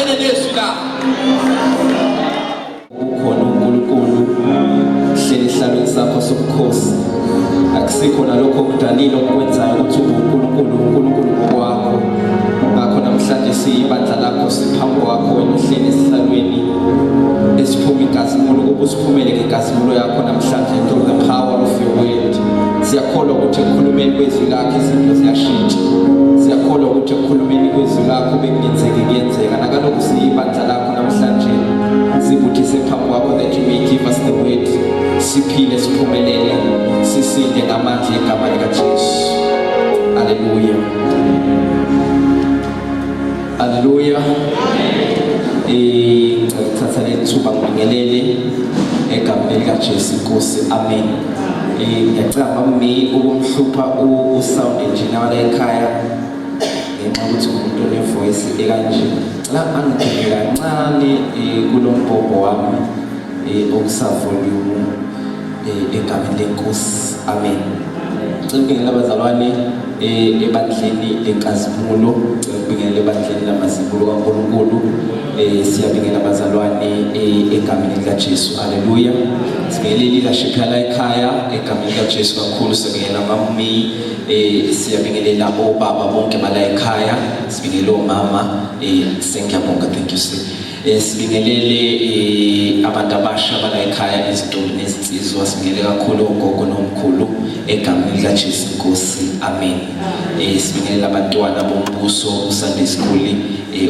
Ephambene nezwi lakhe. Ukhona uNkulunkulu hleli esihlalweni sakho sobukhosi. Akusikho nalokho okudalile okwenzayo ukuthi ube uNkulunkulu, uNkulunkulu ngokwakho. Ngakho namhlanje siyibandla lakho, siphambi kwakho, wena uhleli esihlalweni esiphuma inkazimulo, ukuba usiphumele ngenkazimulo yakho namhlanje through the power of your word. Siyakholwa ukuthi ekukhulumeni kwezwi lakho izinto ziyashintsha. Siyakholwa ukuthi ekukhulumeni kwezwi lakho bekungenzeki kuyenzeka. Nakalokhu siyibandla lakho namhlanje, sibuthise phambi kwakho that you may give us the word, siphile, siphumelele, sisinde ngamandla egama likaJesu. Haleluya, haleluya. Ngicela ukuthatha leli thuba ngibingelele egameni likaJesu inkosi. Amen. Ngiyacela mami ukumhlupha u-sound engineer wala ekhaya, ngenxa yokuthi umuntu one-voice ekanje. Cela angidinge kancane kulo mbhobho wami okusa-volume egameni lenkosi. Amen. Cela ukubingelela abazalwane ebandleni lenkazimulo, cela ukubingelela ebandleni lamazibulo kaNkulunkulu. Siyabingela abazalwane egameni likaJesu. Haleluya. Sibingelele leadership yala ekhaya egameni likaJesu kakhulu. Sibingelela mami, siyabingelela obaba bonke bala ekhaya, sibingelele omama. Sengiyabonga, thank you sir. Sibingelele abantu abasha bala ekhaya, izintombi nezinsizwa. Sibingelele kakhulu ogogo nomkhulu egameni likaJesu inkosi. Amen. Sibingelele abantwana bombuso, uSunday school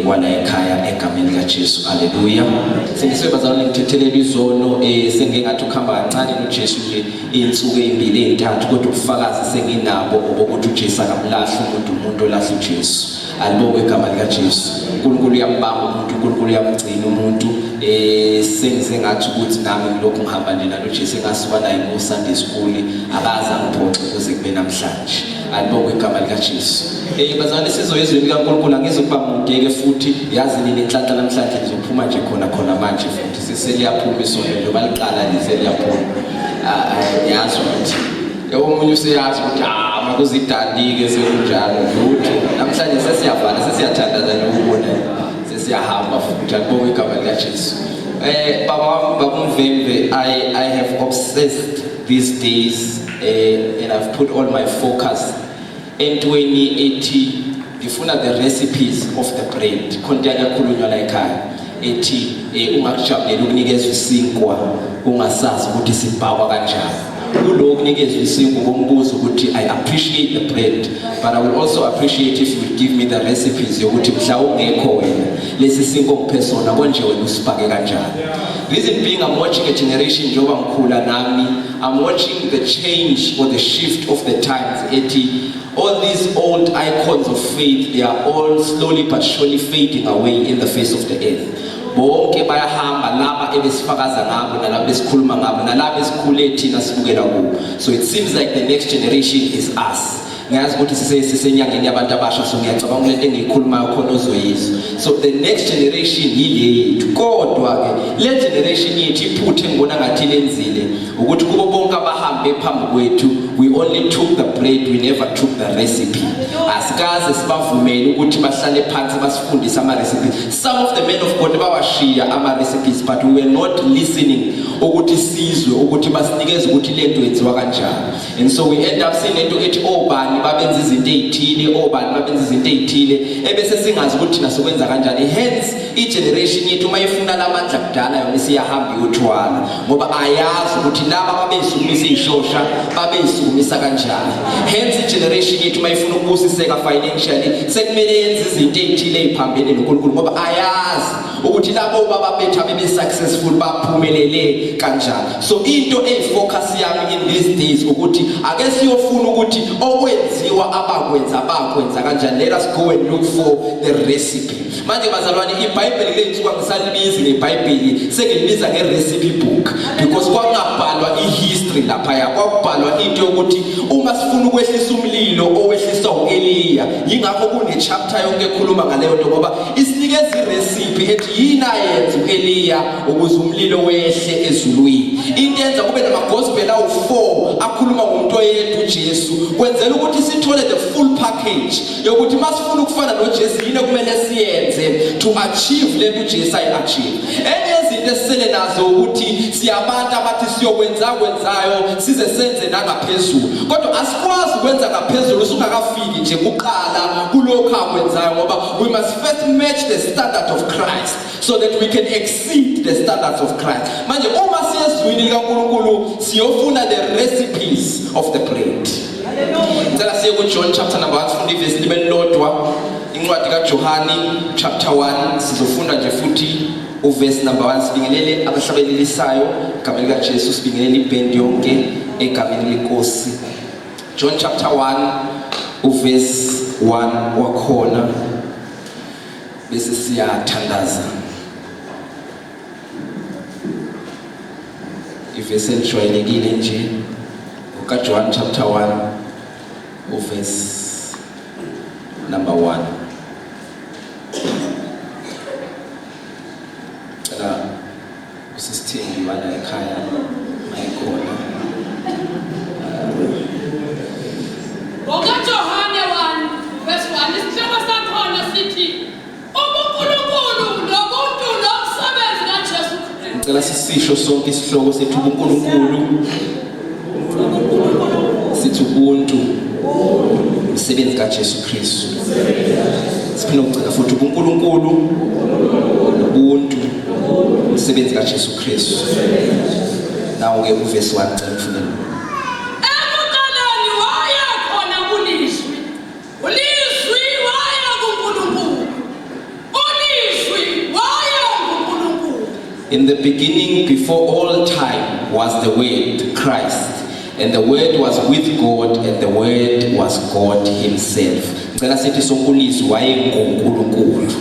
wala ekhaya egameni likaJesu. Haleluya. Sindiswe bazalwane, ngithethelelwe izono. Sengike ngathi ukuhamba kancane noJesu nje iy'nsuku ey'mbili, ey'ntathu, kodwa ubufakazi senginabo obokuthi uJesu akamlahli umuntu, umuntu olahla uJesu. Alibongwe igama likaJesu. uNkulunkulu uyambamba umuntu, uNkulunkulu uyamgcina umuntu. Sengize ngathi ukuthi nami ngilokhu ngihamba nje nalo Jesu engasuka naye ngo-Sunday school, akaze angiphoxe kuze kube namhlanje. Alibongwe igama likaJesu. Bazalwane, sizoya ezweni likaNkulunkulu. Angizukuba mude-ke futhi, yazi nini inhlanhla namhlanje ngizophuma nje khona khona manje futhi seseliyaphuma isonto njengoba liqala nje seliyaphuma. Ngiyazi ukuthi omunye useyazi ukuthi ah, makuzidandi-ke sekunjalo. Lutho, namhlanje sesiyavala, sesiyathandaza nje ukubona sesiyahamba futhi. Alibongwe igama likaJesu. Baba wami, baba uMvemve, I have obsessed these days and I've put all my focus entweni ethi ngifuna the recipes of the bread. Khona into yakhulunywa la ekhaya ethi ungakujabulela ukunikezwa isinkwa ungasazi ukuthi sibhakwa kanjani. Kulo kunikezwa isinkwa kombuzo ukuthi I appreciate the bread, but I will also appreciate if you would give me the recipes yokuthi mhla ungekho wena, lesi sinkwa ongiphe sona konje wena usibhake kanjani. Reason being, I'm watching a generation, njengoba ngikhula nami, I'm watching the change or the shift of the times ethi all these old icons of faith, they are all slowly but surely fading away in the face of the earth. Bonke bayahamba laba ebesifakaza ngabo, nalabo besikhuluma ngabo, nalabo esikhule thina sibukela kubo. So it seems like the next generation is us. Ngiyazi ukuthi sisenyangeni yabantu abasha, so ngiyacabanga lento engiyikhulumayo khona ozoyizwa. So the next generation yile yethu, kodwa ke le generation yethu, iphutha engibona ngathi lenzile ukuthi kubo bonke abahambe phambi kwethu, we only took the bread, we never took the recipe. Asikaze sibavumele ukuthi bahlale phansi basifundise ama-recipe. Some of the men of God bawashiya ama-recipes, but we were not listening ukuthi sizwe ukuthi basinikeze ukuthi lento yenziwa kanjani. And so we end up sinento ethi obani babenza izinto ey'thile, obani babenza izinto ey'thile, ebese singazi ukuthi thina sokwenza kanjani. Hence i-generation yethu uma ifuna lamandla kudala, yona isiyahamba iyothwala, ngoba ayazi ukuthi laba babeyisukumisa iy'shosha babeyisukumisa kanjani. Hence i-generation yethu uma ifuna ukubusiseka financially, sekumele yenze izinto ey'thile ey'phambene noNkulunkulu, ngoba ayazi ukuthi labo baba bethu abebe-successful baphumelele kanjani. So into eyi-focus yami in these days ukuthi ake siyofuna ukuthi okwenziwa abakwenza bakwenza kanjani. Let us go and look for the recipe. Manje bazalwane, iBhayibheli kuley'nsuku angisalibizi ngeBhayibheli, sengilibiza nge-recipe book, because kwakungabhalwa i-history laphaya, kwakubhalwa into yokuthi uma sifuna ukwehlisa umlilo owehliswa u-Eliya. Yingakho kune-chapter yonke ekhuluma ngaleyo nto, ngoba isinikeza i-recipe ethi yini ayenza u-Eliya ukuze umlilo wehle ezulwini. Into yenza kube nama-gospel awu-4 akhuluma ngomuntu oyedwa, uJesu, kwenzela ukuthi sithole the full package yokuthi uma sifuna ukufana noJesu, yini okumele siyenze. siyenze to achieve lento uJesu ayi-achieve. Enye yezinto esisele nazo ukuthi siyabantu abathi siyokwenza kwenzayo size senze nangaphezulu, kodwa asikwazi ukwenza ngaphezulu usungakafiki nje kuqala kulokhu akwenzayo, ngoba we must first match the standard of Christ so that we can exceed the standards of Christ. Manje uma siyezwini likaNkulunkulu siyofuna the recipes of the bread. Ngicela siye kuJohn chapter number 1, sifunde ivesi libe lilodwa, incwadi kaJohani chapter 1, sizofunda nje futhi uverse number 1. Sibingelele abahlabelelisayo egameni likaJesu, sibingelele ibhendi yonke egameni lenkosi. John chapter 1 uverse 1 wakhona, bese siyathandaza. Ivesi elijwayelekile nje ukaJohn chapter 1 uverse number 1. Cela usisithembi wala ekhaya mayikhona. NgokaJohane 1 verse 1, isihloko sakhona sithi ubuNkulunkulu nobuntu nomsebenzi kaJesu Kristu. Ngicela sisisho sonke isihloko sethu, ubuNkulunkulu, sithi ubuntu, umsebenzi kaJesu Kristu. Siphinde ukugcina futhi, ubuNkulunkulu, ubuntu, umsebenzi kaJesu Kristu. Nawo ke uvesi 1, cela ufundele. Ekuqaleni wayekhona uLizwi. ULizwi waya kuNkulunkulu. ULizwi waya kuNkulunkulu. In the beginning, before all time, was the Word, Christ. And the Word was with God, and the Word was God Himself. Ngicela sithi sonke, uLizwi wayenguNkulunkulu.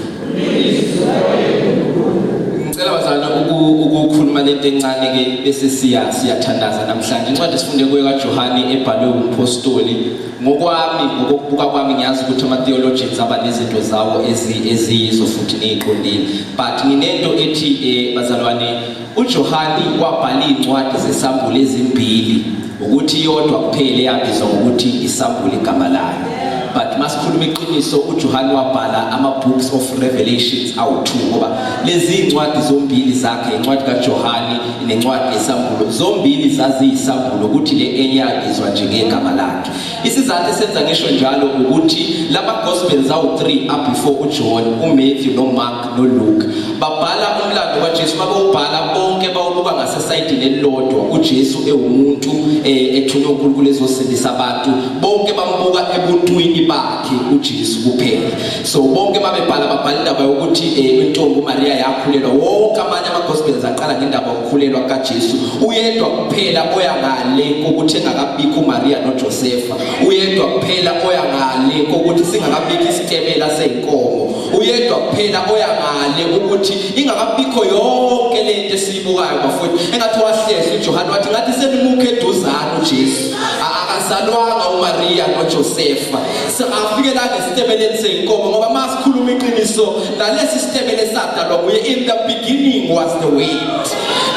Ngicela bazalwane ukukhuluma lento encane ke, bese siyathandaza namhlanje. Incwadi esifunde kuyo kaJohane ebhalwe umpostoli, ngokwami, ngokubuka kwami, ngiyazi ukuthi ama theologians aba nezinto zawo eziyizo futhi neziqondile, but nginento ethi bazalwane, uJohane wabhala izincwadi zesambulo ezimbili, ukuthi iyodwa kuphela eyabizwa ngokuthi isambulo igama layo, but masikhuluma iqiniso, uJohane wabhala ama books of revelations awu2, ngoba lezi incwadi zombili zakhe, incwadi kaJohane nencwadi yesambulo, zombili zaziyisambulo, ukuthi le enye yabizwa nje ngegama lakhe. Isizathu esenza ngisho njalo ukuthi lama gospels awu3 up before uJohn, uMatthew noMark noLuke, babhala umlando kaJesu. Babewubhala bonke bawubuka ngasesayidini elilodwa, uJesu ewumuntu ethunywe uNkulunkulu ezosindisa abantu. Bonke bambuka ebuntwini bakhe uJesu kuphela. So bonke babebhala, babhala indaba yokuthi intombi uMaria yakhulelwa. Wonke amanye ama gospels aqala ngendaba yokukhulelwa kaJesu. Uyedwa kuphela oya ngale kokuthi engakabikho uMaria noJosepha. Uyedwa kuphela oya ngale kokuthi singakabikho isitemela seyinkomo. Uyedwa kuphela oya ngale ukuthi ingakabikho yonke lento esiyibukayo, bafowethu. Engathi wahlehla uJohane wathi ngathi senimukhe eduzane uJesu. Akazalwanga uMaria noJosepha, afike la ngesitebeleni seyinkomo, ngoba masikhuluma iqiniso, nalesi sitebele sadalwa nguye. In the beginning was the Word,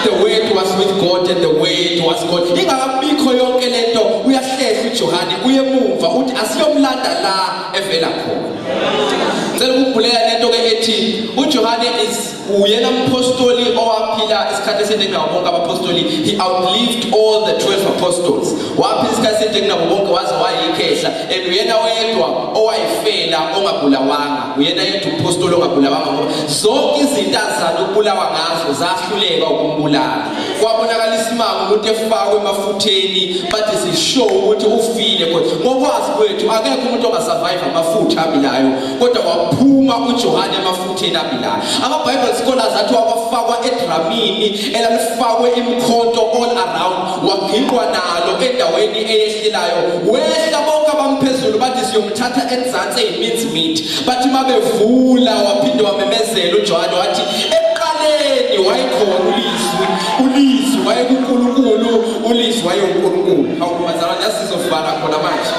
the Word was with God, and the Word was God. Ingakabikho yonke lento, uyahlehla uJohane, uyemuva, uthi asiyomlanda la evela khona. Ngicela ukubhulela lento ke ethi uJohane is uyena mpostoli owaphila isikhathi eside kunabo bonke abapostoli. He outlived all the 12 apostles. Waphila isikhathi eside kunabo bonke, waze wayikhehla, and uyena wedwa owayifela ongabulawanga. Uyena yedwa umpostoli ongabulawanga, ngoba zonke izinto azana ukubulawa ngazo zahluleka ukumbulala. Kwabonakala isimanga umuntu efakwe emafutheni, bathi sisho ukuthi ufile, kodwa ngokwazi kwethu akekho umuntu ongasurvive amafutha abilayo, kodwa waphuma uJohane emafutheni abilayo. Ama-Bible scholars athi wakwafakwa edramini elalifakwe imikhonto all around, waginqwa nalo endaweni eyehlelayo, wehla. Bonke abamphezulu bathi siyomthatha enzansi eyi-mince meat. Bathi mabevula, waphinde wamemezela uJohane, wathi ekuqaleni wayekhona uLizwi, uLizwi wayekuNkulunkulu, uLizwi wayewuNkulunkulu. Hawu bazalwane, yasizovala khona manje.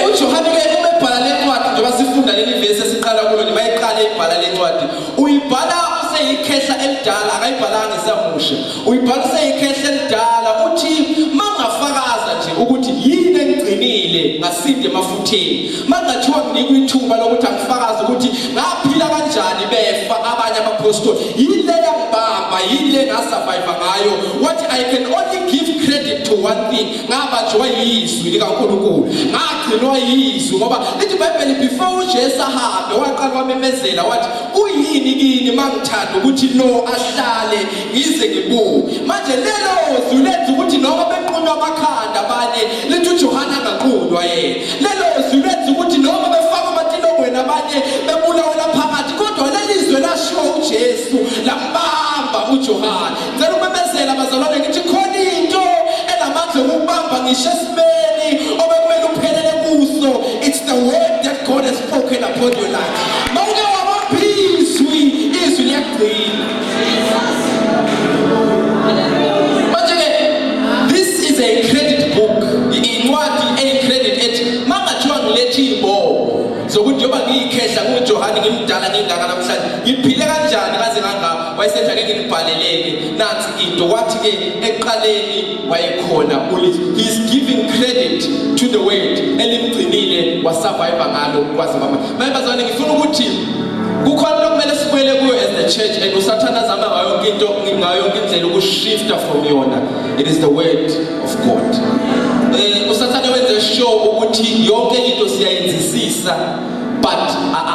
UJohane ke uma ebhala le ncwadi, njengoba sifunda leli vesi esiqala kulo nje, mayiqala ibhala le ncwadi, uyibhala useyikhehla elidala, akayibhalanga esamusha, uyibhala useyikhehla elidala. Uthi mangafakaza nje ukuthi yini engigcinile ngasindi emafutheni, mangathiwa nginikwa ithuba lokuthi angifakaze ukuthi ngaphila Baphila kanjani befa abanye abapostoli? Yile yangibamba, yile ngasurvive ngayo. Wathi, "I can only give credit to one thing, ngabanjwa yizwi likaNkulunkulu, ngagcinwa yizwi," ngoba lithi iBhayibheli before uJesu ahambe waqala wamemezela wathi, "Kuyini kini mangithanda ukuthi lo ahlale ngize ngibuye?" Manje lelo zwi lenza ukuthi noma benqunywa amakhanda abanye, lithi uJohane anganqunywa yena. Lelo zwi lenza ukuthi noma befaka amatilongweni abanye, bebulawela phakathi, kodwa leli zwi lashiwo uJesu lambamba uJohane. Ngicela ukumemezela, bazalwane, ngithi khona into enamandla okubamba ngisho esimeni obekumele uphelele kuso. It's the word that God has spoken upon your life. Mawuke wabamba izwi, izwi liyakugcina. Manje-ke this is a credit book, incwadi eyi-credit ethi mangathiwa ngilethe iy'bongo zokuthi njengoba ngiyikhehla, nguJohane, ngimdala ngingaka namhlanje, ngiphile kanjani kaze kangaka, wayesethi ake nginibhaleleke nansi into. Wathi-ke ekuqaleni wayekhona ulizwi. He is giving credit to the word elimgcinile wasurvive ngalo kwaze kwama. Manje bazalwane, ngifuna ukuthi kukhona into okumele sibuyele kuyo as the church, and uSathane azama ngayo yonke into, ngayo yonke indlela ukushifta from yona. It is the word of God. USathane wenze sure ukuthi yonke into siyayenzisisa, but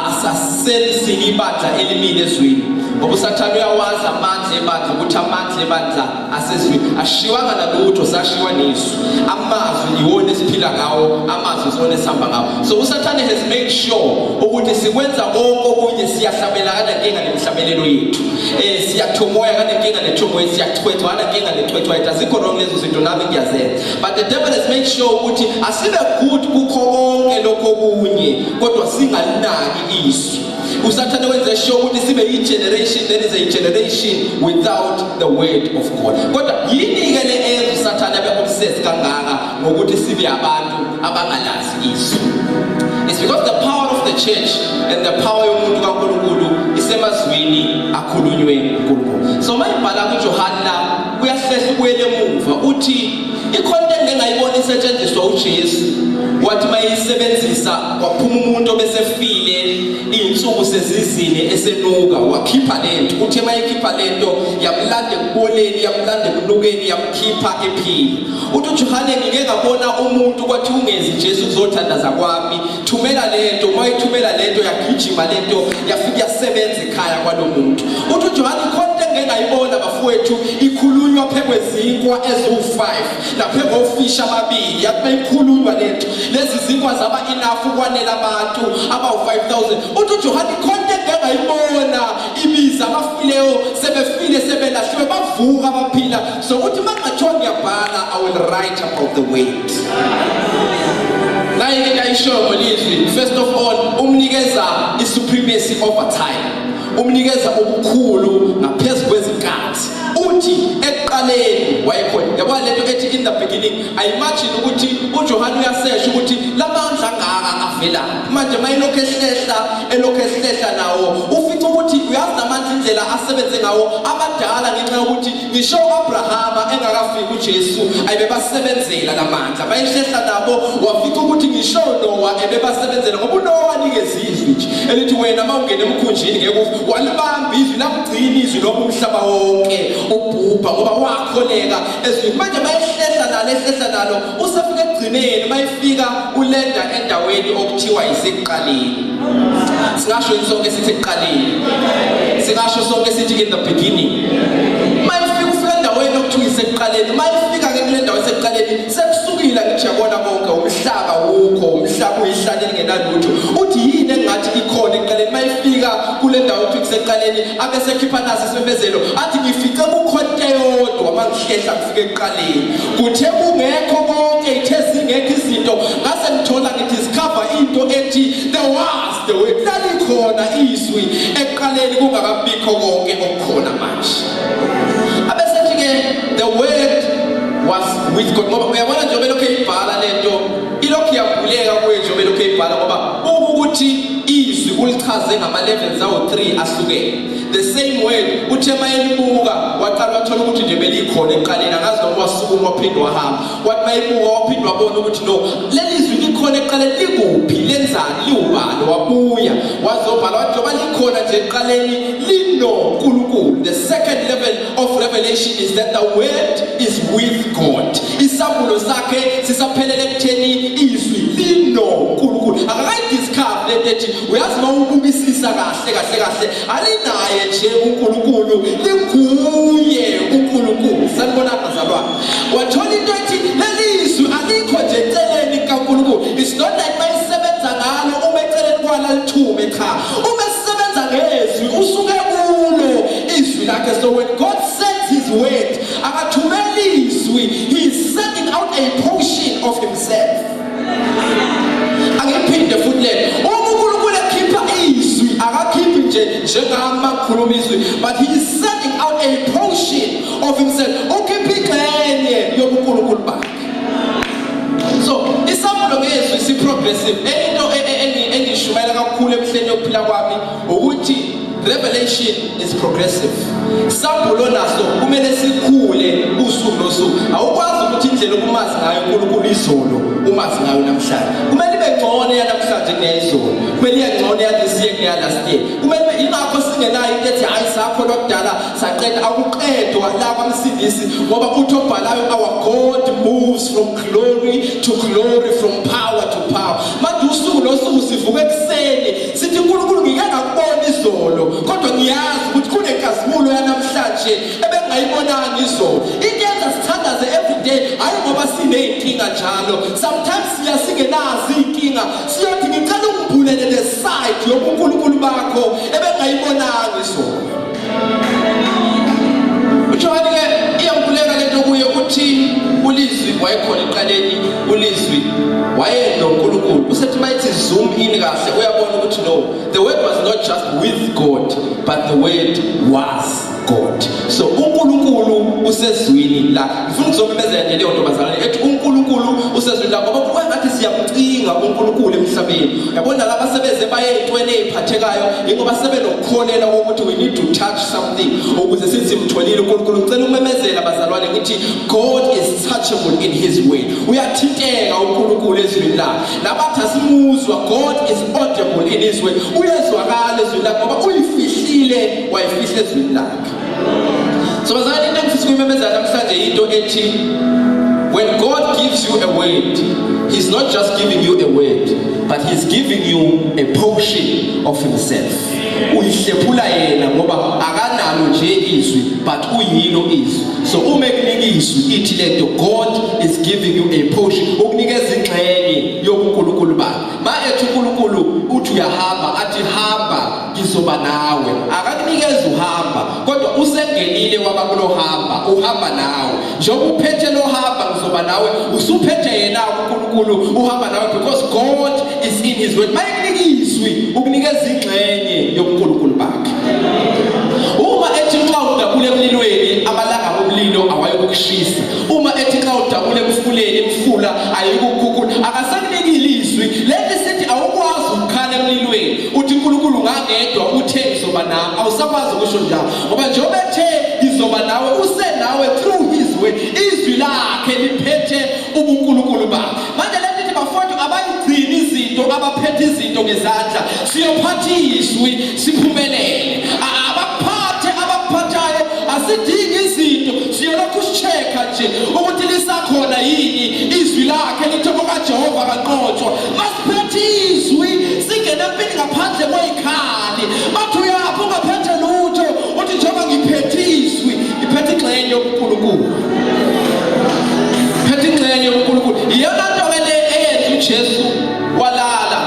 asaselisile ibandla elimile ezweni, ngoba uSathane uyawazi amandla ebandla, ukuthi amandla ebandla asezweni ashiwanga nalutho, sashiwa nezwi. Amazwi iwona esiphila ngawo, amazwi siwona esihamba ngawo. So uSathane has made sure ukuthi sikwenza konke okunye, siyahlabela, kanenkinga nemihlabelelo yethu, siyathomoya, kanenkinga nethomoya, siyachwethwa, kanenkinga nechwethwa yethu. Azikho wrong lezo zinto, nami ngiyazenza, but the devil has made sure ukuthi asibe good kukho konke lokho okunye, kodwa singalinaki izwi. USathane wenze sure ukuthi sibe i-generation that is a generation without the word of God. Kodwa yini-ke le eyenza uSathane abe obsessed kangaka ngokuthi sibe abantu abangalazi izwi? It's because the power of the church and the power yomuntu kaNkulunkulu isemazwini akhulunywe uNkulunkulu. So mayibhala kuJohane la, uyahlehla ubuyele emuva, uthi ikhona into engayibona isetshenziswa uJesu. Wathi mayisebenzisa kwaphuma umuntu obesefile izinsuku sezizine esenuka, wakhipha lento. Uthe mayikhipha lento yamlanda ekuboleni, yamlanda ekunukeni, yamkhipha ephila. Uthi uJohane, "Ngike ngabona umuntu kwathi ungezi Jesu kuzothandaza kwami, thumela lento." Mayithumela lento, yagijima lento, yafika yasebenza ekhaya kwalomuntu. Uthi uJohane, khona into engingayibona, bafowethu, ikhulunywa phekwezinkwa eziwu5 naphekofisha ababili. Yathi mayikhulunywa lento, lezi zinkwa zaba enough ukwanela abantu abawu5000. Uthi uJohane, khona into engingayibona ibiza abafileyo, sebefile, sebelahliwe, bavuka baphila. So uthi mangathiwa ngiyabhala, I will write about the word. Nayi into ayishoyo ngolizwi. First of all, umnikeza i-supremacy over time, umnikeza ubukhulu ngaphezu kwezinkathi. Uthi ekuqaleni wayekhona. Yabona lento ethi "in the beginning", I imagine ukuthi uJohane uyasesha ukuthi lamandla angaka avela manje. Mayilokhu ehlehla, elokhu ehlehla nawo, ufica ukuthi uyazi namandla indlela asebenze ngawo abadala, ngenxa yokuthi ngisho uAbrahama engakafiki uJesu ayebebasebenzela lamandla. Bayihlehla nabo, wafica ukuthi ngisho Noah ebebasebenzela, ngoba uNoah wanikeza izwi nje elithi, "Wena mawungena emkhunjini ngeke ufe." Walibamba izwi, lamgcina izwi noma umhlaba wonke ubhubha, ngoba wakholeka ezwini. Manje bayehlehla nalo, ehlehla nalo, usefika ekugcineni. Mayifika ulenda endaweni okuthiwa isekuqaleni. Singasho yini sonke sithi ekuqaleni? Singasho sonke sithi "in the beginning"? Mayifika, ufika endaweni okuthiwa isekuqaleni. Mayifika ke kule ndawo esekuqaleni, sekusukile ngithi yabona konke, umhlaba wukho, umhlaba uyihlale lingenalutho. Uthi yini engathi ikhona ekuqaleni? Mayifika kule ndawo okuthiwa isekuqaleni, abesekhipha naso isimemezelo, athi, "Ngifice kukhona into eyodwa mangihlehla ngifike ekuqaleni. Kuthe kungekho konke, ithe zingekho izinto, ngase ngithola ngidiscover into ethi there was the word. Lalikhona izwi ekuqaleni kungakabikho konke okukhona manje." Abesethi ke, "The word was with God," ngoba uyabona njengoba elokhu eyibhala lento, ilokhu iyavuleka kuye njengoba elokhu eyibhala, ngoba Ukuthi izwi ulichaze ngama levels awu 3 ahlukene. The same word uthe mayelibuka waqala wathola ukuthi nje belikhona ekuqaleni, angazi noma wasukuma waphinde wahamba. Wathi mayibuka waphinde wabona ukuthi no, leli zwi likhona ekuqaleni, likuphi, lenzani, liwubani. Wabuya wazobhala wathi njengoba likhona nje ekuqaleni linoNkulunkulu. The second level of revelation is that the word is with God. Isambulo sakhe sisaphelele ekutheni izwi linoNkulunkulu. Akakayidiscover lento ethi uyazi uma ubukisisa kahle kahle kahle alinaye nje uNkulunkulu, linguye uNkulunkulu. Sanibona bazalwane. Wathola into ethi leli zwi alikho nje eceleni kaNkulunkulu. It's not like bayisebenza ngalo uma eceleni kwala lithume, cha, uma esebenza ngezwi usuke kulo izwi lakhe. So when God sends his word, akathumeli izwi, he is sending out a portion of himself. Angiphinde futhi le, uma uNkulunkulu ekhipha izwi akakhiphi nje njengamakhuluma izwi, but he is sending out a portion of himself. Ukhipha ingxenye yobuNkulunkulu bakhe. So isambulo ngezwi si progressive. Enye into engishumayela kakhulu emihleni yokuphila kwami ukuthi revelation is progressive. Sambulo naso kumele sikhule usuku nosuku. Awukwazi ukuthi indlela obumazi ngayo uNkulunkulu izolo umazi ngayo namhlanje. Kumele ibe ngcono yanamhlanje kuneyizolo, kumele iye ngcono ya this year kuneya last year. Kumele ingakho singenayo into ethi hayi sakholwa kudala saqeda. Akuqedwa la kwaMsindisi, ngoba uthi obhalayo, our God moves from glory to glory, from power to power. Manje usuku nosuku sivuka ekuseni sithi, uNkulunkulu, ngike ngakubona izolo, kodwa ngiyazi ukuthi kunenkazimulo yanamhlanje ebengingayibonanga izolo. Into yenza sithandaze every day, hayi ngoba siney'nkinga njalo. Sometimes siya singenazo iy'nkinga, siyothi ngicela ungibhulele le side yobunkulunkulu bakho ebengingayibonanga izolo. UJohane-ke iyambuleka lento kuye, uthi ulizwi wayekhona ekuqaleni, ulizwi wayenoNkulunkulu. Usethi mayethi zoom in kahle uyabona ukuthi no, the word was not just with God, but the word was God. So uNkulunkulu usezwini la. Ngifuna ukuzomemezela nje leyo ntombazane ethi uNkulunkulu usezwini la, ngoba kuba ngathi siyamcinga uNkulunkulu emhlabeni. Yabona laba sebeze baye ey'ntweni ey'phathekayo, ingoba sebenokukholelwa kokuthi we need to touch something ukuze sithi simtholile uNkulunkulu. Ngicela ukumemezela bazalwane ngithi God is touchable in his way. Uyathinteka uNkulunkulu ezwini lakhe. Nabathi asimuzwa, God is audible in his way. Uyezwakala ezwini lakhe ngoba uyifihlile, wayifihla ezwini lakhe. So bazalwane, into engifisa ukuyimemezela namhlanje into ethi when God gives you a word, he's not just giving you a word, but he's giving you a portion of himself. Uyihlephula yena, ngoba akanalo nje izwi, but uyilo izwi. So uma ekunika izwi, ithi lento God is giving you a portion, ukunikeza ingxenye yobuNkulunkulu bakhe. Ma ethi uNkulunkulu uthi uyahamba, athi hamba ngizoba nawe, akakunikeza uhamba, kodwa usengenile waba kulo hamba, uhamba nawe. Njengoba uphethe lo hamba ngizoba nawe, usuphethe yena uNkulunkulu, uhamba nawe, because God is in his word. Mayekunika izwi ukunikeza ingxenye yobuNkulunkulu bakhe. Uma ethi nxa udabule emlilweni, amalanga omlilo awayikukushisa. Uma ethi nxa udabule emfuleni, imfula ayikukhukhula. Akasakunikile izwi leli sithi awukwazi ukukhala emlilweni uthi uNkulunkulu ngangedwa uthe ngizoba nawe. Awusakwazi ukusho njalo, ngoba njengoba ethe ngizoba nawe, usenawe through his way. Izwi lakhe liphethe ubuNkulunkulu bakhe. Manje lento ithi bafowethu, abayigcini izinto, abaphethe izinto ngezandla, siyophatha izwi siphumelele. Abakuphathe abakuphathayo, asidingi izinto, siyolokhu si-check-a nje ukuthi lisakhona yini izwi lakhe. Lithi okaJehova kanqotshwa. Masiphethe izwi singene empini ngaphandle kwey'khali. Bathi uyaphi ungaphethe lutho? Uthi njengoba ngiphethe izwi, ngiphethe ingxenye yobuNkulunkulu, phethe ingxenye yobuNkulunkulu. Iyona nto-ke le eyenza uJesu walala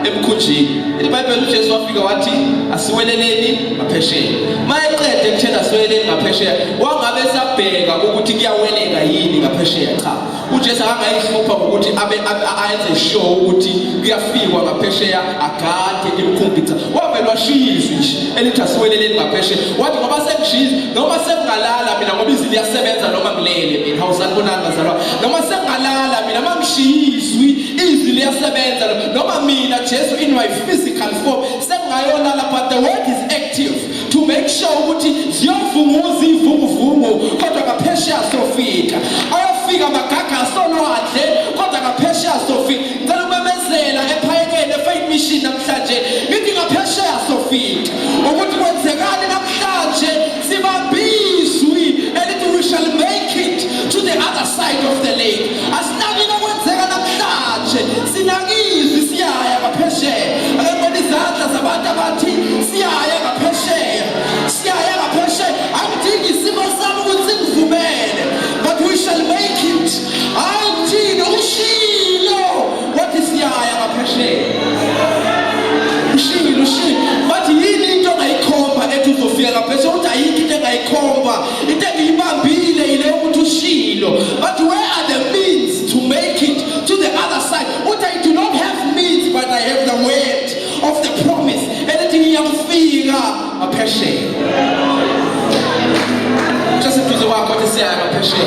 emkhunjini. Ithi iBhayibheli uJesu wafika wathi asiweleleni ngaphesheya. Mayeqede ekutheni asiweleleni ngaphesheya, wangabe esabheka ukuthi kuyaweleka yini ngaphesheya. Cha, uJesu akangayihlupha ngokuthi abe ayenze sure ukuthi kuyafikwa ngaphesheya, agade imikhumbi. Cha, wavele washiya izwi nje elithi asiweleleni ngaphesheya. Wathi ngoba sengishiya, noma sengingalala mina, ngoba izwi liyasebenza noma ngilele mina. Hawusanibonani bazalwane. Noma sengingalala mina, uma ngishiya izwi Izwi liyasebenza noma mina Jesu in my physical form sengingayolala, but the word is active to make sure ukuthi ziyovunguza ivunguvungu, kodwa ngaphesheya sofika. Ayofika amagagasi olwandle, kodwa ngaphesheya sofika. Ngicela ukumemezela ephayekeni eFaith Mission namhlanje, ngithi ngaphesheya sofika. Ukuthi kwenzekani namhlanje, sibambizwi elithi we shall make it to the other side of the lake. Asinakile okwenzeka namhlanje, sinakizwi siyaya ngaphesheya. Ake ngibone izandla zabantu abathi siyaya ngaphesheya, siyaya ngaphesheya. Angidingi isimo sami ukuthi singivumele, but we shall make it. Hayi kuthini, ushilo wathi siyaya ngaphesheya. Ushilo, ushilo. Bathi yini into ongayikhomba ethi uzofika ngaphesheya? Uthi ayikho into engayikhomba, into engiyibambile ile ukuthi ushilo. But where are the means to make it to the other side? Uthi I do not have means, but I have the word of the promise elithi ngiyakufika ngaphesheya. Seduze kwakho athi siyaya ngaphesheya.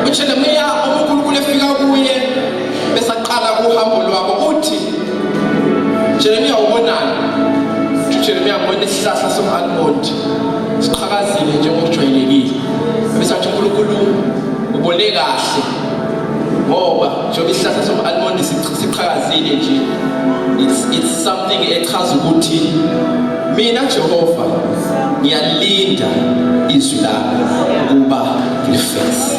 UJeremiya, uNkulunkulu efika kuye besaqala uhambo lwabo, uthi, "Jeremiya, ubonani?" UJeremiya, "Ngibona isihlahla som-almond siqhakazile njengokujwayelekile." Bese athi uNkulunkulu, "Ubone kahle, ngoba njengoba isihlahla som-almond siqhakazile nje, it's something echaza ukuthi mina Jehova ngiyalinda izwi lami ukuba ngilifeze."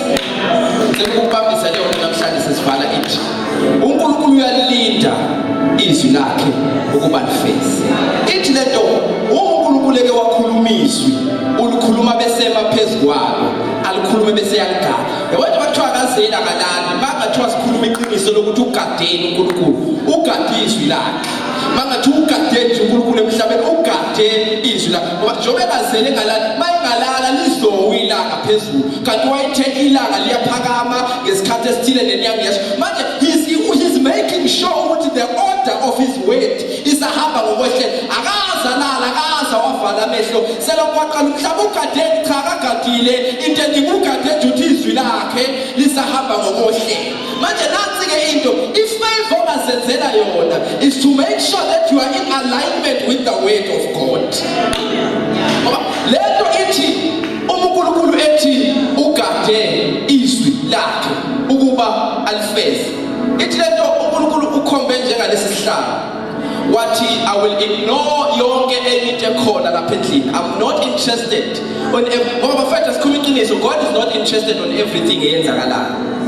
Ngicela ukubambisa leyo nto namhlanje sesivala. Ithi uNkulunkulu uyalinda izwi lakhe ukuba lifeze. Ithi lento, uma uNkulunkulu eke wakhuluma izwi, ulikhuluma besema phezu kwalo, alikhulume bese yaligada. Yabo nje bakuthiwa akazeli akalali. Bangathiwa sikhuluma iqiniso lokuthi ugadeni uNkulunkulu, ugade izwi lakhe. Bangathi ugade nje uNkulunkulu emhlabeni, ugade izwi lakhe, ngoba njengoba engazele engalali, mayengalala lizowa ilanga phezulu, kanti wayethe ilanga liyaphakama ngesikhathi esithile nenyanga iyasho. Manje he's making sure ukuthi the order of his word isahamba ngokwehlelo. Akaza lala, akaza wavala amehlo selokhu waqala umhlaba. Ugadeni? Cha, akagadile into eningi, ugade nje ukuthi izwi lakhe lisahamba ngokohlelo. Manje nansi-ke into, ifavor ongazenzela yona is to make sure that you are in alignment with the word of God, ngoba lento ithi uma uNkulunkulu ethi ugade izwi lakhe ukuba alifeze, ithi lento uNkulunkulu ukhombe njengalesi sihlalo, wathi, "I will ignore yonke enye into ekhona lapha endlini. I'm not interested on ngoba bafethu, sikhuluma iqiniso, God is not interested on everything eyenzakalayo.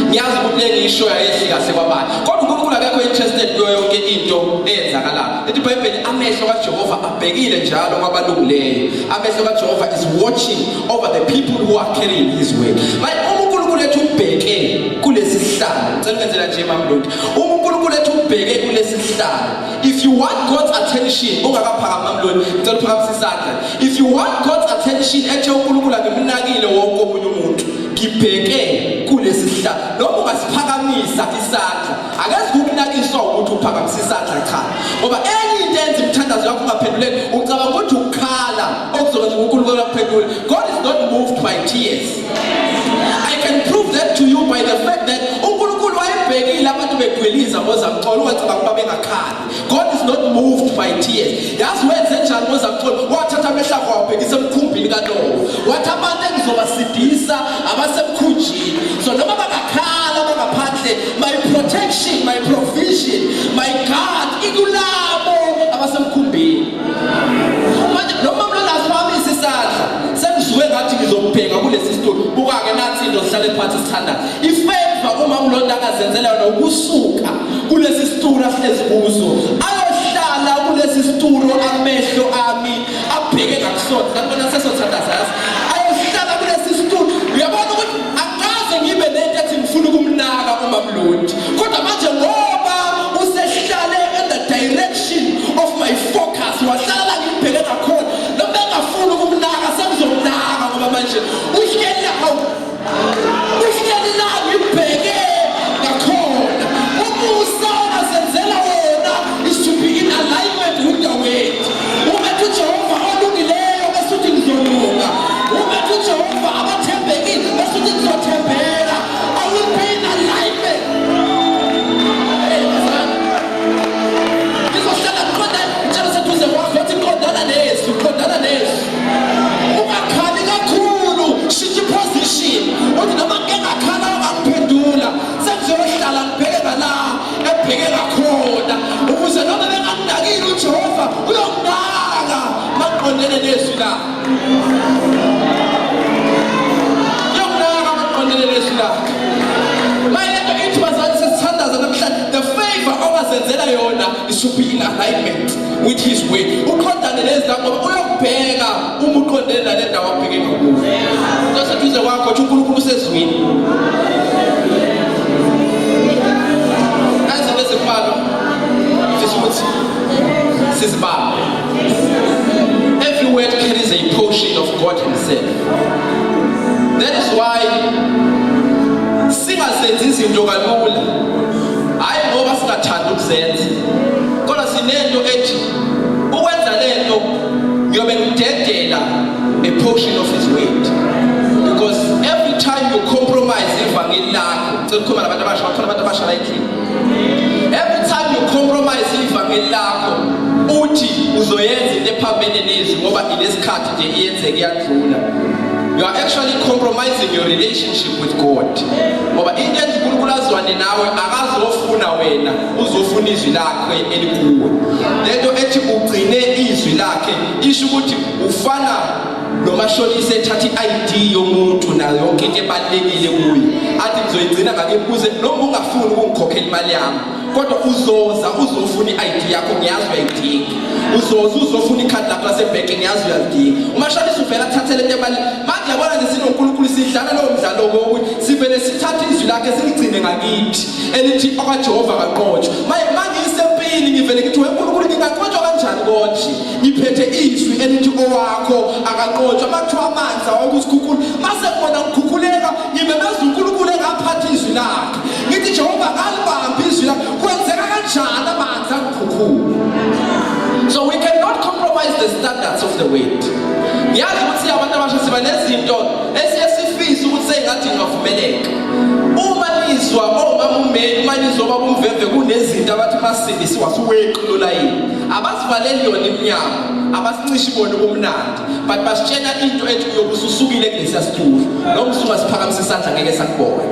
Ngiyazi ukuthi le ngiyishoyo ayehli kahle kwabanye, kodwa uNkulunkulu akekho interested kuyo yonke into eyenzakalayo. Lithi iBhayibheli, amehlo kaJehova abhekile njalo kwabalungileyo. Amehlo kaJehova is watching over the people who are carrying his word. Manje uma uNkulunkulu ethi ubheke kulesi sihlalo, ngicela ungenzela nje mamlodi, uma uNkulunkulu ethi ubheke kulesi sihlalo, if you want God's attention, ungakaphakami mamlodi, ngicela uphakamise isandla. If you want God's attention, ethe uNkulunkulu angimnakile wonke omunye umuntu, ngibheke kulesi sihlalo, noma ungasiphakamisa isandla, akezi kukunakiswa ukuthi uphakamisa isandla. Cha, ngoba enye into enza imithandazo yakho ungaphenduleki, ucabanga ukuthi ukukhala okuzokwenza uNkulunkulu akuphendule. God is not moved by tears. I can prove that to you by the fact that uNkulunkulu wayebhekile abantu begwiliza ngozamcolo, ungacabanga ukuba bengakhali. God is not moved by tears. Yazi wenze njani ngozamcolo? Wathatha amehlo akho wabhekisa emkhumbini kaNowa, wathi abantu engizobasidisa abasemkhunjini. So noma bangakhala bangaphandle, my protection, my provision, my God ikulabo abasemkhumbini. Manje noma mlona asiphakamisa isandla, sengizwe ngathi ngizobheka kulesi situlo. Buka-ke nathi into, sihlale phansi sithandaza. Ifavor uma mlonda akazenzela yona ukusuka kulesi situlo ahlezi kuso ayohlala kulesi situlo, amehlo ami abheke ngakusona. Ngakubona sesothandaza, yazi, ayohlala kulesi situlo. Uyabona ukuthi akaze ngibe nento ethi ngifuna ukumnaka umamlondi, kodwa manje ngoba usehlale in the direction of my focus, wahlala la ngibheke ngakhona, noma engafuni ukumnaka, sengizomnaka, ngoba manje uhleli, hawu, uhleli la ngibheke ngakhona. Umusa ongazenzela wona is to be in alignment with the word. Uma maqondene nezwi lakhe. Uyokunaka maqondene nezwi lakhe. Manje lento ithi bazali sesithandaza namhlanje, the favor ongazenzela yona is to be in alignment with his way. Uqondane lezi la ngoba uyokubheka uma uqondene nale ndawo abheke ngakuyo. Seduze kwakho uthi uNkulunkulu usezwini. Nazi lezibalo ngifisa ukuthi sizibambe. Every word carries a portion of God himself. That is why singazenzi izinto kalula. Hayi ngoba singathanda ukuzenza. Kodwa sinento ethi ukwenza lento ngiyobe ngidedela a portion of his word. Because every time you compromise ivangeli lakho, ngicela ukukhuluma nabantu abasha, bakhona abantu abasha la endlini. Every time you compromise ivangeli lakho, uthi uzoyenza into ephambene nezwi ngoba ilesikhathi nje iyenzeka iyadlula. You are actually compromising your relationship with God. Ngoba into enza uNkulunkulu azwane nawe akazofuna wena, uzofuna izwi lakhe elikuwe. Lento ethi ugcine izwi lakhe isho ukuthi ufana nomashonisa ethatha i-ID yomuntu nayo yonke into ebalulekile kuye. Athi ngizoyigcina ngake kuze noma ungafuni ukungikhokhela imali yami. Kodwa uzoza uzofuna i-ID yakho, ngiyazi uyayidinga. Uzoza uzofuna ikhadi lakho lasebhenki, ngiyazi uyalidinga. Umashonisa uvela athathele into emali. Manje yabona nje sinoNkulunkulu sidlala lowo mdlalo wokuthi sivele sithathe izwi lakhe siligcine ngakithi elithi okaJehova kanqotshwa. Manje mangisempini ngivele ngithi weNkulunkulu nginganqotshwa kanjani konje? Ngiphethe izwi elithi owakho akanqotshwa. Makuthiwa amanzi awakusikhukhula. Mase ngibona ngikhukhuleka ngimemeza uNkulunkulu engaphatha izwi lakhe. Ngithi Jehova ngalibamba izwi lakhe. Kwenzeka kanjani amanzi angikhukhula? So we cannot compromise the standards of the word. Ngiyazi ukuthi abantu abasha siba nezinto esiye sifise ukuthi sengathi ingavumeleka. Uma nizwa omama uMeli, uma nizwa ubaba uMvemve kunezinto abathi masindisiwa suweqi lo layini. Abasivaleli yona iminyango, abasincishi bona ubumnandi, but basitshela into ethi uyobe ususukile kulesiya situlo. Noma usungasiphakamisa isandla ngeke sakubona.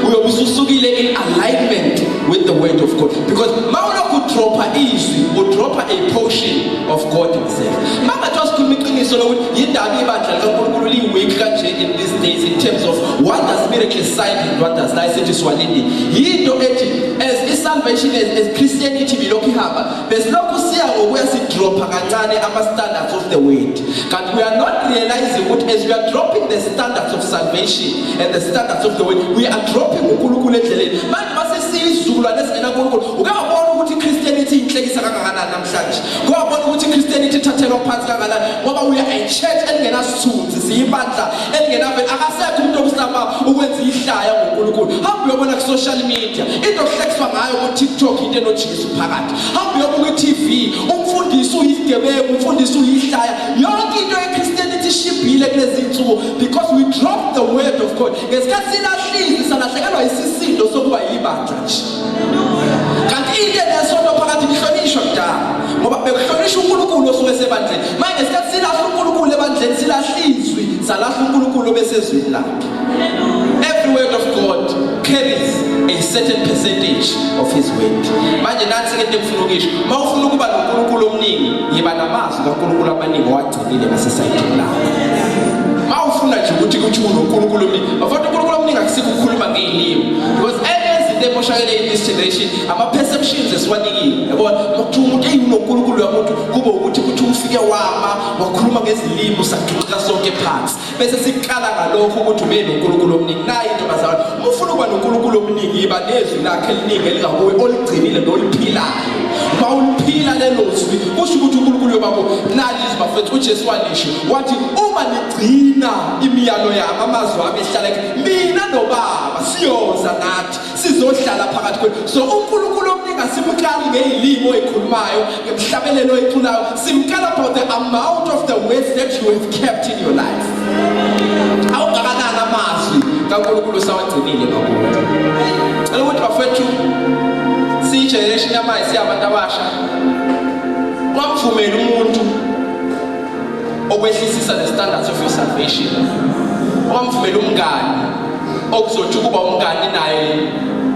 Uyobe ususukile in alignment with the word of God, because mawulokhu udropha izwi, udropha a portion of God himself. Mangathiwa sikhuluma iqiniso lokuthi yindaba ibandla likaNkulunkulu liyi-weak kanje in these days in terms of wonders, miracles, signs and wonders la esithi siwalindile, yinto ethi as i-salvation, as Christianity bilokhu ihamba, besilokhu siya ngokuya sidropha kancane ama-standards of the word, kanti we are not realizing ukuthi as we are dropping the standards of salvation and the standards of the word, we are dropping uNkulunkulu endleleni. Manje mase siyizukulwane esingenaNkulunkulu, uke wabona ukuthi i-Christianity inhlekisa kangakanani namhlanje? Uke wabona ukuthi i-Christianity ithathelwa phansi kangakanani? Ngoba we are a church elingenasithunzi, siyibandla elingenavele. Akasekho umuntu okusaba ukwenza ihlaya ngoNkulunkulu. Hamba uyobona ku-social media into okuhlekiswa ngayo ku-TikTok, into enoJesu phakathi. Hamba uyobuka i-TV, umfundisi uyisigebengu, umfundisi uyihlaya. Yonke into ye-Christianity ishibhile kulezi nsuku because we dropped the word of God. Ngesikhathi silahlile, salahlekelwa isisindo sokuba yibandla nje. Kanti into enesonto phakathi ihlonishwa kudala ngoba bekuhlonishwa uNkulunkulu osuke esebandleni. Manje ngesikhathi silahla uNkulunkulu ebandleni, silahlizwi, salahla uNkulunkulu obesezwini lakhe. Every word of God carries a certain percentage of his word. Manje nansi into engifuna ukuyisho, uma ufuna ukuba noNkulunkulu omningi, yiba namazwi kaNkulunkulu amaningi owagcinile ngasesayidini lakho. Uma ufuna nje ukuthi kuthi unoNkulunkulu omningi, bafowethu, uNkulunkulu omningi akusikho ukukhuluma ngey'limi, because enye izinto emoshakele in this generation ama-perceptions esiwanikile. Yabona makuthiwa umuntu eyi unoNkulunkulu yamuntu, kube ukuthi kuthi ufike wama wakhuluma ngezilimi sagiqika sonke phansi, bese sikala ngalokho ukuthi ube noNkulunkulu omningi. Nayi into bazalwane, uma ufuna ukuba noNkulunkulu omningi, yiba nezwi lakhe eliningi elingakuwe oligcinile noliphilayo. Uma uliphila lelo zwi, kusho ukuthi uNkulunkulu uyoba kuwe. Nali izwi bafethu, uJesu walisho wathi, uma nigcina imiyalo yami, amazwi ami ehlala mina noBaba siyoza nathi sizohlala phakathi kwenu. So uNkulunkulu omningi asimkali ngey'limi oyikhulumayo, ngemhlabelelo oyiculayo, simkala about the amount of the words that you have kept in your life. Awungakanani amazwi kaNkulunkulu sawagcinile ngakuwe? Cela ukuthi bafethu, siyi-generation yamanje, siyabantu abasha, ungamvumeli umuntu okwehlisisa the standards of your salvation. Ungamvumeli umngani okuzothi ukuba umngani naye,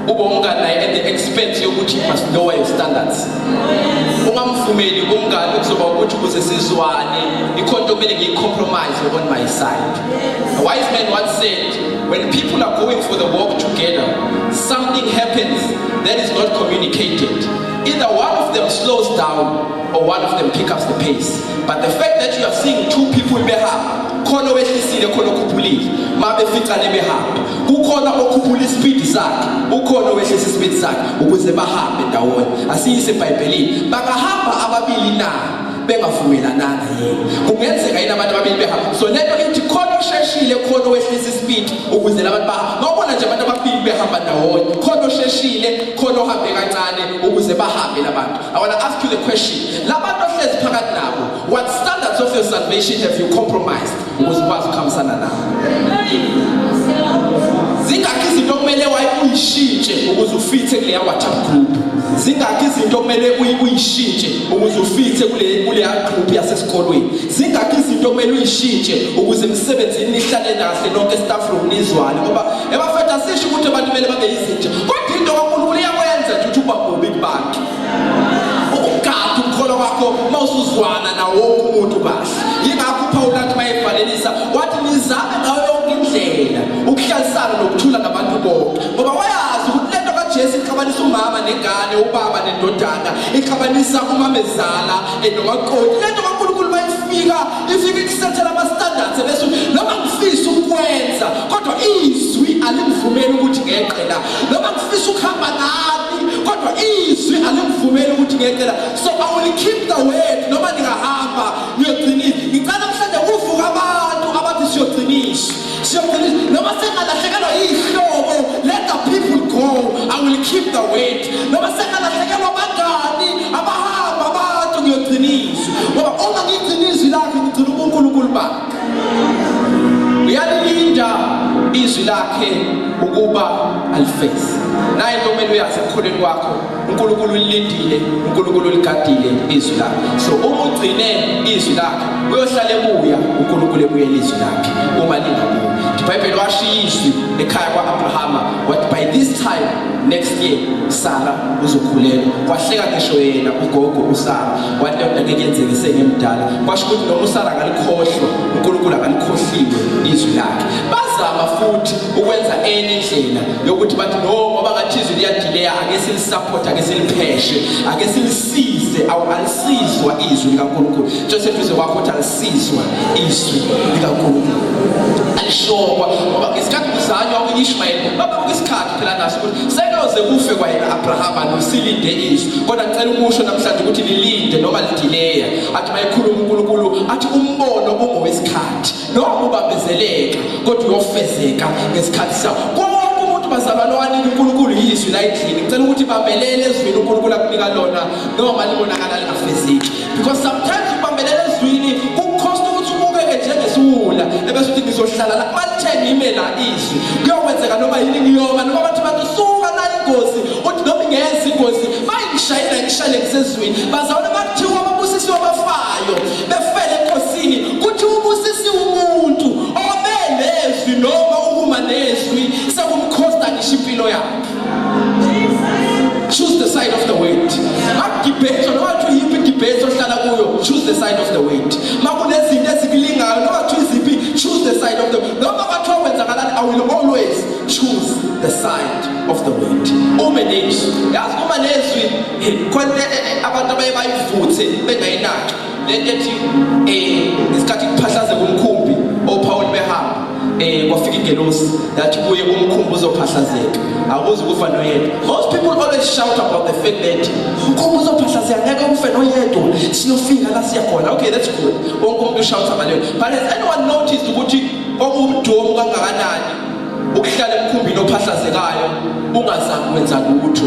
ube umngani naye at the expense yokuthi you must lower your standards. Ungamvumeli Mangamvumeli umngani kuzoba ukuthi ukuze sizwane ikhona into kumele ngiyi-compromise on my side. A wise man once said, when people are going for the walk together, something happens that is not communicated. Either one of them slows down or one of them pick up the pace. But the fact that you are seeing two people behamba, khona owehlisile, khona okhuphulile. Ma beficane behamba, kukhona okhuphula ispeed sakhe, ukhona owehlisa ispeed sakhe ukuze bahambe ndawonye. Asiyise eBhayibhelini. Bangahamba ababili na bengavumelananga yini? Kungenzeka yini abantu ababili behamba? So lento ithi khona osheshile, khona owehlisa ispeed ukuze labantu bahamba. Mawubona nje abantu ababili behamba ndawonye, khona osheshile, khona ohambe kancane ukuze bahambe labantu. I want to ask you the question, labantu ohlezi phakathi nabo, what standards of your salvation have you compromised ukuze ukwazi ukuhambisana nabo? Zingakhi izinto okumele uyishintshe ukuze ufithe kuleya WhatsApp group? Zingakhi izinto okumele uyishintshe ukuze ufithe kuleya group yasesikolweni? Zingakhi izinto okumele uyishintshe ukuze emsebenzini nihlale kahle nonke, staff room nizwane? Ngoba ebafethu, asisho ukuthi abantu kumele babe yizinja, kodwa into kaNkulunkulu iyakwenza nje ukuthi uba mubi kubantu, ukugada ukukholwa kwakho mawusuzwana nawo wonke umuntu kahle. Yingakho uPaul athi mayevalelisa wathi, nizame ngayo yonke indlela ukuhlalisana nokuthula nabantu bonke, ngoba wayazi ukuthi lento kaJesu ixabanisa umama nengane, ubaba nendodana, ixabanisa umamezala nomakoti. Lento kaNkulunkulu mayifika, ifika ikusethela ama-standards, ebese noma ngifisa ukwenza kodwa izwi alimvumeli ukuthi ngeqe la, noma ngifisa ukuhamba nani kodwa izwi alimvumeli ukuthi ngeqe la, so I will keep the word noma ningahamba niyogcinisa. Ngicela namhlanje kuvuka abantu abathi siyogciniswa, siyogciniswa noma sengalahlekelwa yihlobo. Let the people go, I will keep the word. Noma sengalahlekelwa abangani, abahamba abantu, ngiyogciniswa, ngoba uma ngigcina izwi lakhe ngigcina ubuNkulunkulu bakhe. Uyalilinda izwi lakhe ukuba alifeze. Naye into kumele uyazi ekukholweni kwakho, uNkulunkulu ulilindile, uNkulunkulu uligadile izwi lakhe. So uma ugcine izwi lakhe, uyohlala ebuya uNkulunkulu, ebuyela izwi lakhe uma lingabuyi. IBhayibheli washiya izwi ekhaya kwa-Abrahama, wathi by this time next year Sara uzokhulelwa. Kwahleka ngisho yena ugogo uSara, wathi leyo nto angeke yenzeke, sengimdala. Kwasho ukuthi noma uSara angalikhohlwa, uNkulunkulu akalikhohliwe izwi lakhe. Bazama futhi ukwenza enye indlela yokuthi bathi no, ngoba ngathi izwi liyadileya, ake silisupport, ake silipheshe, ake silisize. Awu, alisizwa izwi likaNkulunkulu. Njengoseduze kwakho ukuthi alisizwa izwi likaNkulunkulu, alishokwa, ngoba ngesikhathi kuzanywa u-Ishmayeli babebuka isikhathi phela naso ukuthi sekuyoze kufe kwayena Abrahama nosilinde izwi. Kodwa ngicela ukusho namhlanje ukuthi lilinde noma lidileya. Athi mayikhuluma uNkulunkulu athi umbono ungowesikhathi, noma ubambezeleka, kodwa uyofezeka ngesikhathi sawo. Wonke umuntu, bazalwane, owanika uNkulunkulu izwi la endlini, ngicela ukuthi bambelele ezwini uNkulunkulu akunika lona noma libonakala lingafezeki, because sometimes ukubambelela ezwini kukhosta ukuthi ubukeke njengesiwula, ebese uthi ngizohlala la malithe ngime la izwi, kuyokwenzeka noma yini, ngiyoma noma bathi bantu suka la, ingozi. Uthi noma ingenza ingozi, mayingishayela ngishayele ngisezwini. Bazalwane, bakuthiwa babusisiwe abafayo befele enkosini. Kuthi ubusisiwe umuntu ome nezwi noma ukuma nezwi sekumkhosta ngisho impilo yakhe. Choose the side of the word. Makudebate noma kuthiwa yiphi debate ohlala kuyo, choose the side of the word. Makunezinto ezikulingayo noma kuthiwa iziphi, choose the side of the, noma kwathiwa kwenzakalani, I will always choose the side of the word. Ume nezwi, yazi uma nezwi khona abantu abaye bayivuthe bengayinaki lento ethi ngesikhathi kuphahlazeka umkhumbi oPaul behamba, kwafika ingelosi yathi kuye umkhumbi uzophahlazeka, akuzi kufa noyedwa. Most people always shout about the fact that umkhumbi uzophahlazeka, ngeke kufe noyedwa, siyofika la siya khona. Okay, that's good, wonke umuntu ushouta ngaleyo, but has anyone noticed ukuthi okubudomu kangakanani ukuhlala emkhumbini ophahlazekayo ungazami kwenza lutho,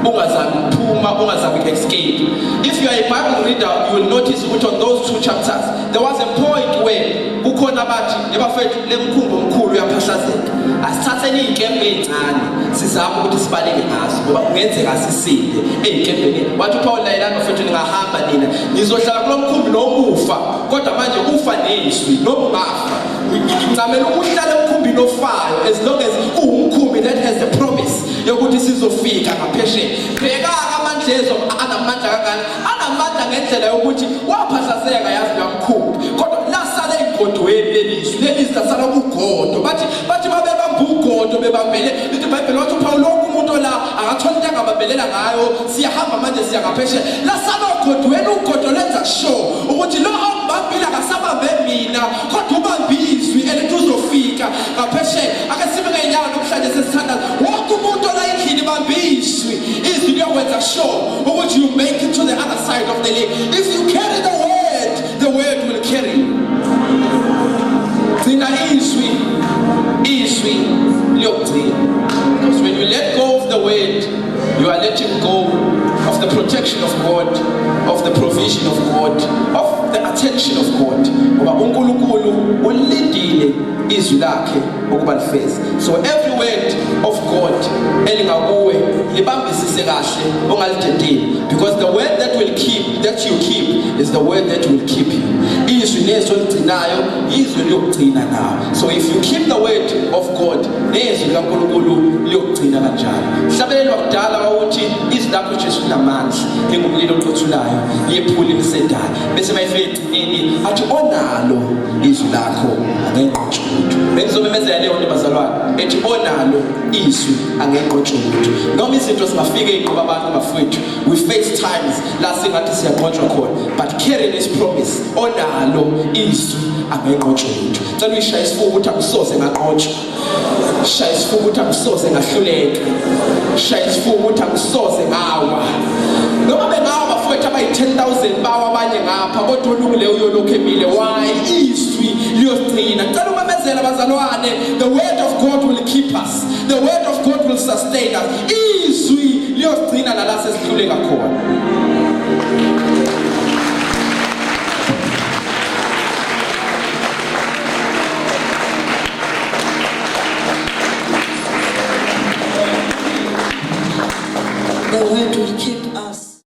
ungazami ukuphuma, ungazami uku-escape? If you are a Bible reader, you will notice ukuthi on those two chapters there was a point where kukhona abathi, ebafethu, le mkhumbi omkhulu uyaphahlazeka, asithatheni iy'nkembe ey'ncane sizame ukuthi sibaleke ngazo ngoba kungenzeka sisinde ey'nkembeni. Wathi uPaul, layelani bafethu, ningahamba nina, nizohlala kulo mkhumbi noma ufa, kodwa manje ufa nezwi noma ungafa. Ngincamela ukuhlala emkhumbini ofayo as long as kuwumkhumbi that has the promise yokuthi sizofika ngaphesheya. Bheka-ke amandla ezo anamandla kangani, anamandla ngendlela. indlela yokuthi waphahlazeka yazi lwamkhumbi, kodwa lasala egodweni lelizwi, lelizwi lasala kugodo. Bathi bathi babebamba ugodo bebambele, lithi iBhayibheli, wathi uPaul, wonke umuntu la akathola into angabambelela ngayo, siyahamba manje siya ngaphesheya. Lasala ogodweni, ugodo lwenza sure ukuthi lo ongibambile akasabambe mina, kodwa ubambe izwi elithi uzofika ngaphesheya. Ake sime ngey'nyawo namhlanje sesithandaza. Wonke umuntu ola endlini, bambe izwi, izwi liyokwenza sure ukuthi you make it to the other side of the lake. If you carry the word, the word will carry you. Gcina izwi, izwi liyokugcina, because when you let go of the word, you are letting go of the protection of God, of the provision of God, of the attention of God, ngoba uNkulunkulu ulindile izwi lakhe ukuba lifeze. So every word of God elingakuwe, libambisise kahle, ungalidedeli, because the word that will keep that you keep is the word that will keep you. Izwi nezwi oligcinayo, izwi liyokugcina nawe. So if you keep the word of God, nezwi likaNkulunkulu liyokugcina kanjalo. Hlabelelo wakudala wawuthi, "Izwi lakho Jesu linamandla, lingumlilo oqothulayo, liyephula imisedala," bese mayifika egcineni athi, "Onalo izwi lakho angenqotshwa lutho." Bengizomemezela leyo nto, bazalwane, ethi onalo izwi angenqotshwa lutho. Noma izinto zingafika ey'nqoba abantu, bafowethu, we face times la singathi siyanqotshwa khona, but carry this promise: onalo izwi angenqotshwa lutho. Cela uyishaye isifuba ukuthi, "Angisoze nganqotshwa." Shaya isifuba ukuthi, "Angisoze ngahluleka." Shaya isifuba ukuthi, "Angisoze ngawa." Noma bengawa bafowethu abayi-10 000, bawa abanye ngapha, kodwa olungileyo uyolokhu emile. Why? Izwi liyosigcina. Ngicela umemezela, bazalwane, the word of God will keep us, the word of God will sustain us. Izwi liyosigcina nala sesihluleka khona.